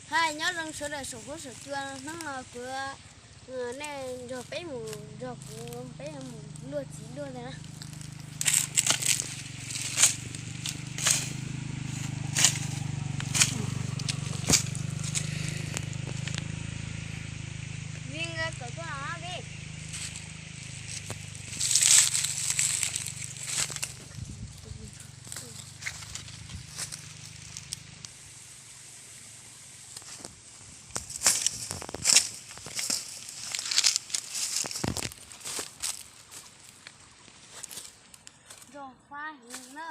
Hais nyob zoo sawv daws saum huab saum cua, hnub no kuv, nej nrog peb mus, nrog kuv peb mus luaj txiv duaj ntag na. Nroj fab heev na.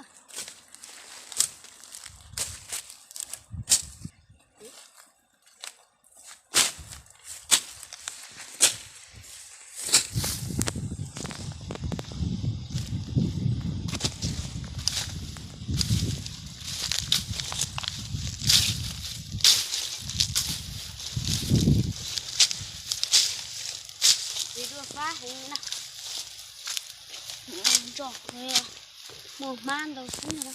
Txiv duaj fab heev na. Nroj muaj hmab ntau xwb na.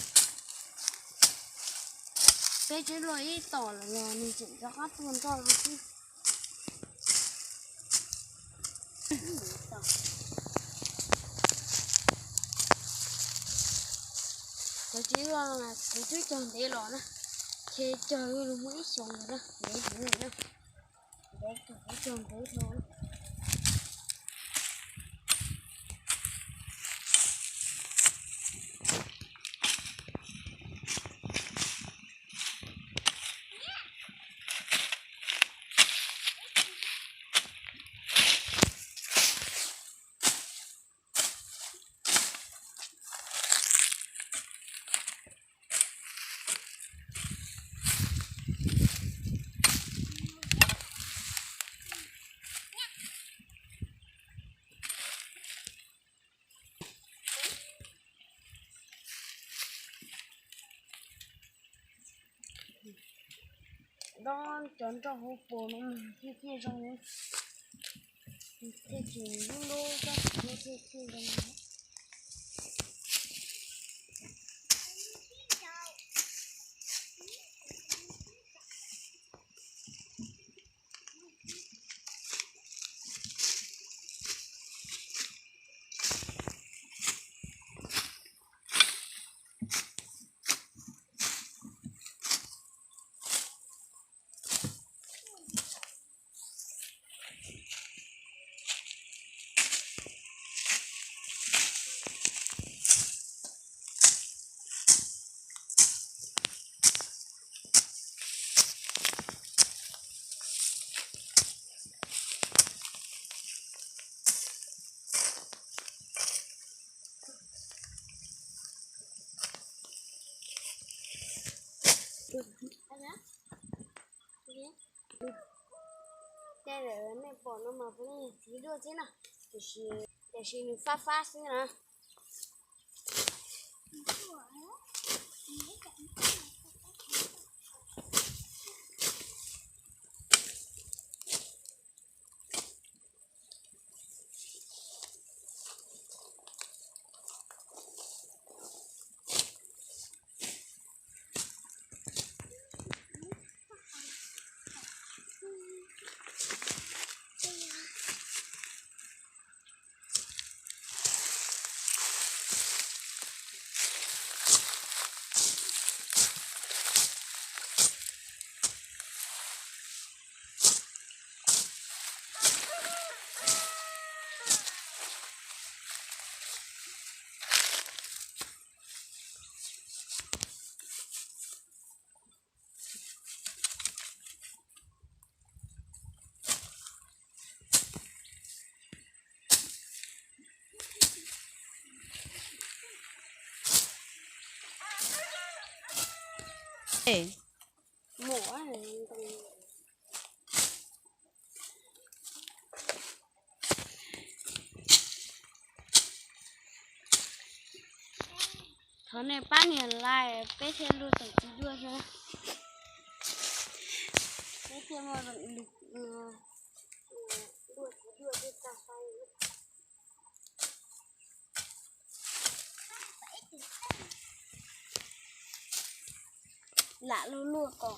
Peb tseem luaj ib tom lawm los nws tseem rov qab tuaj nroj xwb. Cov txiv duaj no kuv twb cog ntev los na, ces cog muaj ib xyoos lawm na, ntev heev lawm na. Ntev, kuv cog ntev dhau na. Dob cov nroj hauv paus no mas thiaj thiaj zoo, thiaj tsis lub lub tab sis thiaj thiaj zoo. Tej nej pom no mas puav leej yog txiv duaj xwb na, tiam sis nws fab fab xwb na. Thov nej pab nias like peb thiaj luaj tau txiv duaj thiab. Peb thiaj muaj lam luaj luaj kom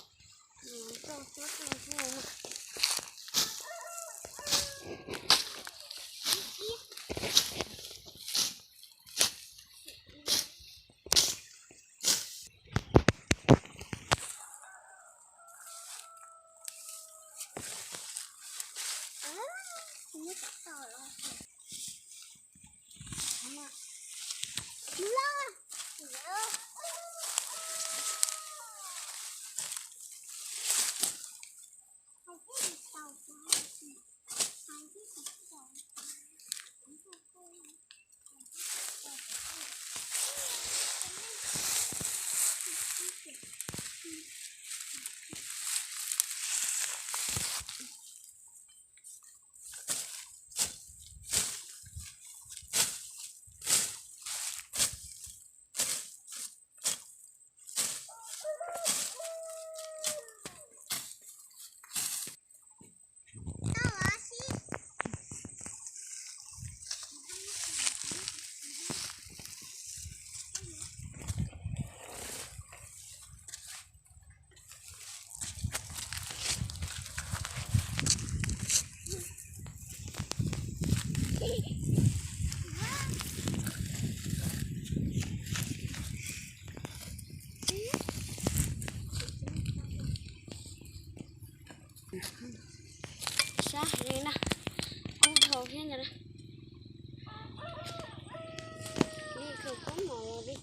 Sab heev na, kub dhau thiab ntag na. Li khaws kub mos los li.